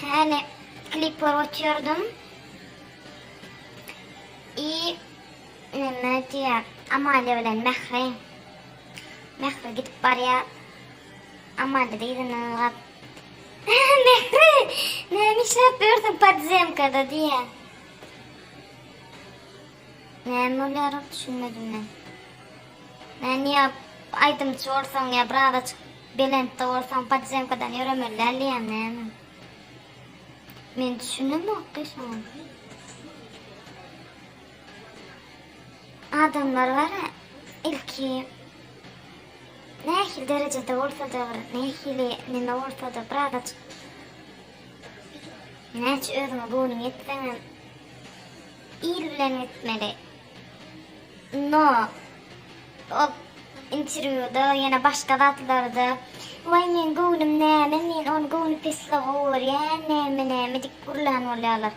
Häli klip görüp otyrdym. I neme diýýär, Amalia bilen Mähri. Mähri gidip barýar. Amalia-da yzyndan ylgap, Mähri, näme işläp ýörsüň podzemkada diýýär. Näme bolýar ol düşünmedim men. Men ýa aýdymçy bolsaň ýa birazajyk belentde bolsaň podzemkadan ýöremeli däl diýýän näme. Men düşünemok şoňa. Adamlar bar-a ilki nähili derejede bolsa-da bir nähili neme bolsa-da birazajyk näçe özüňe göwnüň ýetseňem il bilen gitmeli. No ol interwýuda ýene başga zatlarda waý meň göwnüm näme men ony göwni pesli gowy görýän näme näme diýip gürlän bolýarlar.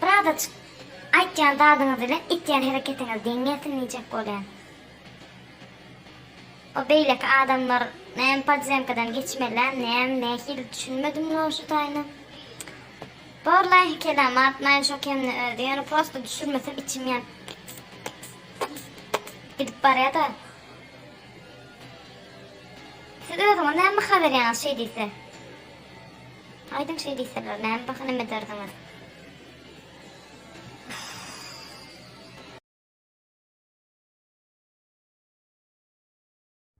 Birazajyk aýtýan zadyňyz bilen etýän hereketiňiz deň gelsin diýjek bolýan. O beýleki adamlar näme podzemkadan geçmelilämi näme nähili düşünmedim no şu taýyna. Borlaý kelam atmaýyn şo kemini özi ýöne prosto düşürmesem içim ýanyp gidip barýada. Siz özüňiz näme baha berýäňiz şeý diýse? Aýdyň şeý diýseler näme baha neme ederdiňiz?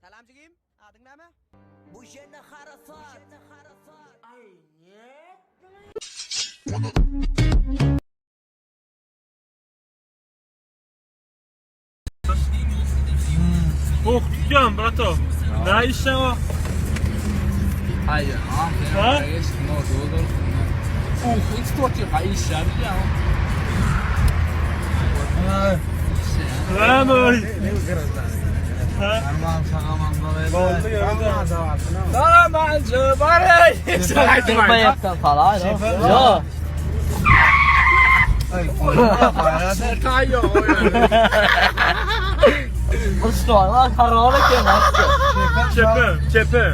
Salam jigim, adyň näme? Bu ýene harasat. Aý, Ok tutýan brato. Nä işleň o? Aý, Ha? Uhu tutup otyr, ha işýär bilýän. Näme oý? Ha? Yo. Çepe, çepe.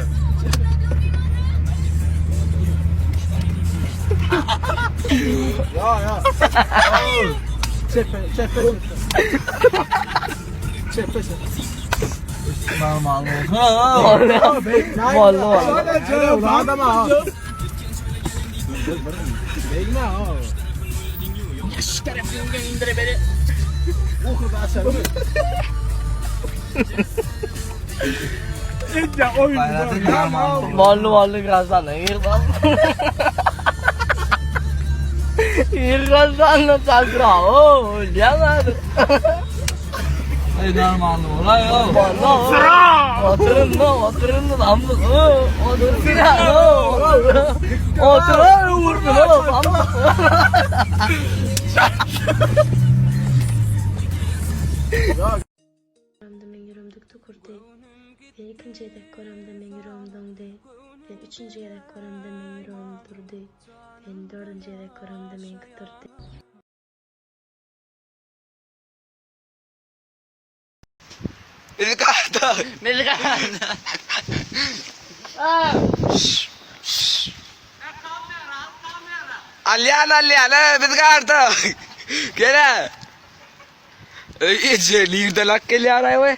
Vallu vallu birazdan İrfan. İrfan bravo. Yamadı. Oturun lan, oturun lan, oturun ya, oturun, vurdun oğlum, Göremde meň ýüregim dük dük urdy. Seni ikinji gezek göremde meň ýüregim doňdy. Seni üçünji gezek göremde meň ýüregim durdy. Seni dördünji gezek göremde meňki turdy. Biz garda. Biz garda. Alýan alýan e biz garda. Gele. Öý eje nirden ak gelýär aý we?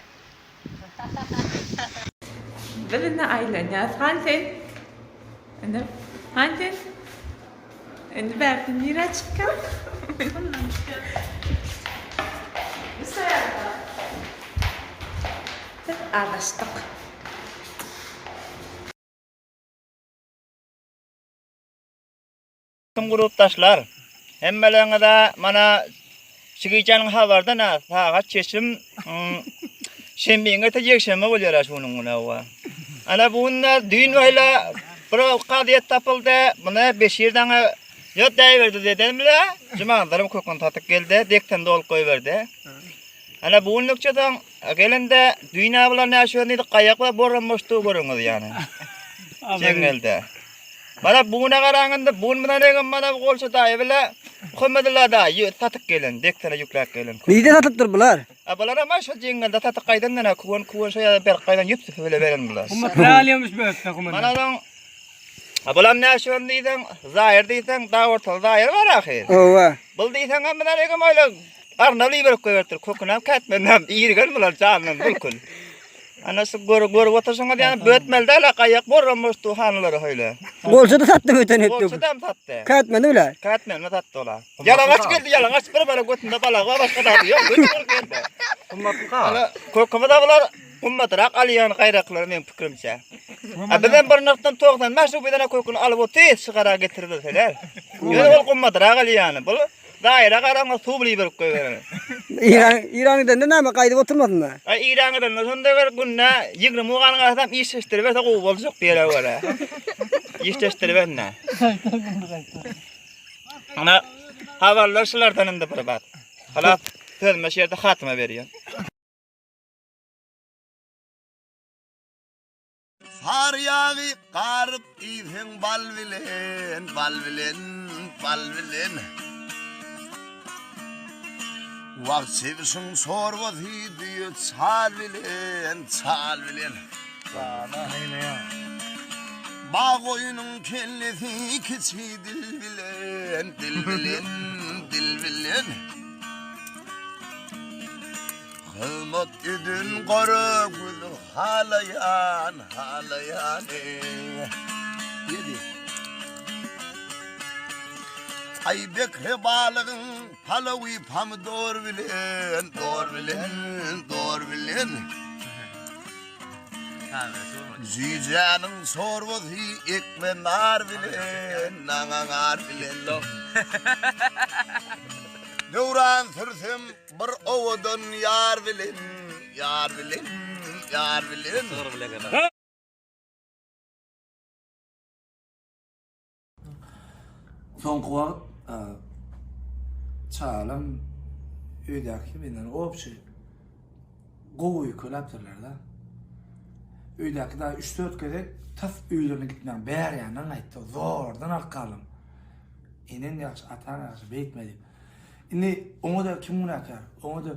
Biz indi aýlanýas. Hany sen? Indi hany sen? Indi bärde nirä çykýar? Biz azaşdyk. Kim grupdaşlar? Hemmeleriňize mana şu gijäniň habardan-a sagat çeşim şenbeň erte ýekşenbe bolýar-a şunuň güni hawa. Ana bu günde düýn wela bir kazyýet tapyldy. Muny Beşir daňa ýok däýberdi deden bile. Jumanazarym köküni satyp geldi, dekden dolup goýberdi. Ana bu günlükçe soň gelende düýn-ä bular näşe diýdik gaýak we borram boşdy görüňiz ýany. Jeňňelde. Mana bu güne garaňynda bu gün bilen egem mana bu golça daýy bile Muhammedulla daýy satyk gelen, deksene ýükläp gelen. Nirde satypdyr bular? A bular ama şo jeňňelde satyk gaýdan dana kuwan kuwan şo ýa berk gaýdan ýüp süpü bile beren bular. Gymmat alýamyş bu ötde gymmat. Mana soň. Ha bulam näşe diýseň, zaýyr diýseň, dag ortaly zaýyr bar ahyr. Owa. Bul diýseň hem bilen egem öyle garnaly iberip goýberipdir. Kökünem kätmenem irigen bular jandan bulkul. Ana şu gör görüp oturşyňyz ýaly bötmeli däl gaýak borram boşdu hanlary öyle. Golça da satdy öten hepde. Golça da satdy. Kätmeni bile. Kätmenini satdy ola. Ýalaňaç geldi, ýalaňaç bir bala götünde balagy bar, başga zady ýok. Göç bolup geldi. Ana kökümi de bular gymmatrak alýan gaýraklar meň pikirimçe. A bizem bir nyrhdan 95 rublydan köküni alyp otyr, şygara getirip bilseler. Ýöne ol gymmatrak alýany. Bu daýra garaňa suw bile berip goýberen. İran İran gidende näme gaýdyp oturmasyn da. Ay İran gidende şonda bir günde 20 mugan galsam işleşdiriberse gowy boljak diýere görä. Işleşdiriberme. Ana habarlar şulardan indi bir bat. Halas sözüme şu ýerde hatyma berýän. Sary ýagy garyp iýseň bal bilen, bal bilen, bal bilen. Wagt çebişiň çorbasy düýe çal bilen, çal bilen. Bag goýunyň kellesi kiçi dil bilen, dil bilen, dil bilen. Hyzmat eden gara gözi halaýan, halaýan. Ýedi. Aýbek he balygyň palawy pomidor bilen, dor bilen, dor bilen. Jüýjäniň çorbasy ekme nar bilen, naňa bilen. Döwran sürsem Bir owadan ýar bilen, ýar bilen, ýar bilen. Soňky wagt çagalam öýdäki menden obşi gowy öýkeläpdirler-de. Öýdäki dagy üç-dört gezek tas öýlerine gitmäň bäri ýandan gaýtdy. Zordan alyp galdym. Eneň ýagşy, ataň ýagşy, beýtme diýip. Indi oňa-da kim günäkär? Oňa-da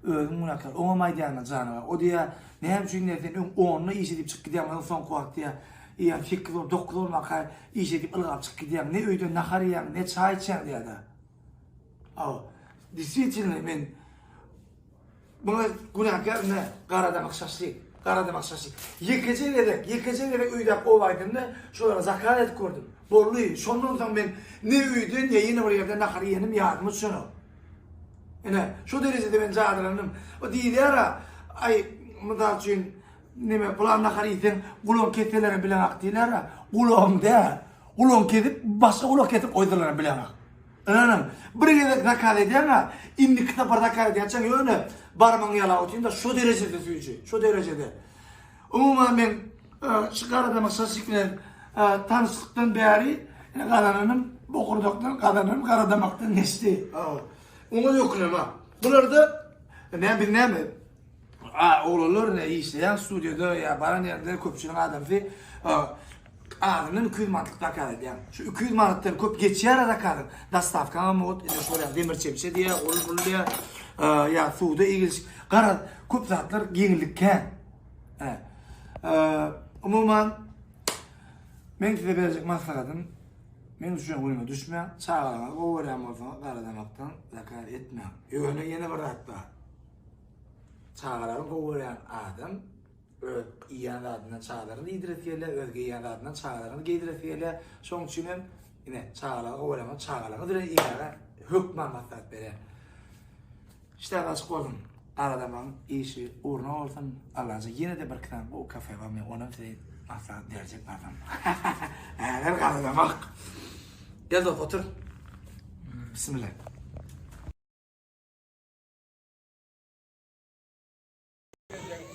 özüm günäkär. Oňam aýdýan-da janawa. O diýýär, näme üçin diýýär, sen öň onda iş edip çykyp gidýäň, ondan soňky wagt diýýär, eýýäm sekiz bolup, dokuz bolmanka iş edip ylgap çykyp gidýäň, ne öýde nahar iýýäň, ne çaý içýäň diýýär-de. Aw, deswitelno men Muňa günäkär ine Garadamak şaşlyk. Garadamak şaşlyk. Ýekeje gezek, ýekeje gezek öýdäki oba gidemde şolara zakaz edip gördüm. Boldy. Şondan soň men ne öýde, ne ýene bir ýerde nahar iýenim ýadyma düşenok. Ine, şo derejede men jadylandym. O diýilýär-ä, aý, mysal üçin, neme, pylan nahar iýseň, gulagyň keselerem bileňak diýilýär-ä. Gulagyň däl, gulagyň kesip, başga gulak kesip goýdular bileňak. Ynanyň, bir gezek zakaz edýäň-ä, indiki sapar zakaz edýänçäň ýöne barmagyňy ýalap otyryn-da, şo derejede süýji, şo derejede. Umuman men şu Garadamak şaşlyk bilen tanyşlykdan bäri gazananym bokurdakdan, gazananym Garadamakdan geçdi. Oňa-da ökünemok. Bularda näme biz näme A oglanlar ne işleýän studiýada ýa baran ýerinde köpçüligiň adamsy azyndan 200 manatlyk zakaz edýär. Şu 200 manatdan köp geçýär zakazyň. Dostawkaňam mugt, ine şol ýa demir çemçe diýýär, ol bul diýýär, ýa suwda egilşik. Garaz, köp zatlar ýeňillik kän. He. Umuman men size berjek maslahatym men düşen günüme düşmäň, çagalaryňyzy gowy görýän bolsaňyz garadamakdan zakaz etmäň. Ýöne ýene bir zat bar. Çagalaryny gowy görýän adam öz iýýän zadyndan çagalaryny iýdiresi gelýär, öz geýýän zadyndan çagalaryny geýdiresi gelýär. Şonuň üçin hem ine çagalary gowy görýän bolsa çagalaryňyz bilen iýmäge hökman maslahat berýän. Işdäňiz açyk bolsun. Garadamagyň işi ugruna bolsun. Allajan ýene-de bir iki sany gowy kafe bar men onam size maslahat berjek barsam. Häzir garadamak. Gel dost otur. Bismillah.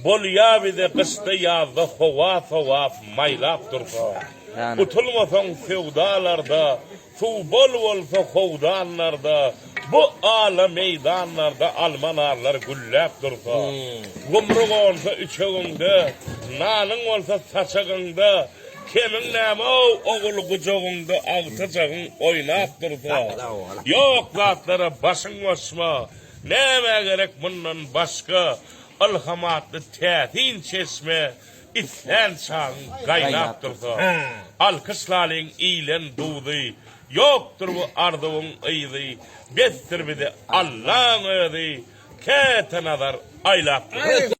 Bolýa bize gyşda ýazda howa sowap maýlap dursa. Utulmasaň söwdalarda, suw bol bolsa howdanlarda, bu ala meýdanlarda alma narlar gülläp dursa. Gumry gonsa üçegiňde, nanyň bolsa saçagyňda, kemiň näme-ow ogul gujagyňda agtyjagyň oýnap dursa. Ýok zatlara başyň goşma, Nämä gerek mundan başga Ylham atly täsin çeşme? Islän çagyň gaýnap dursa. Alkyşlalyň iýlen duzy, Ýokdur bu arzuwyň yzy, Besdir bize Allaň özi, Käte nazar aýlap dursa.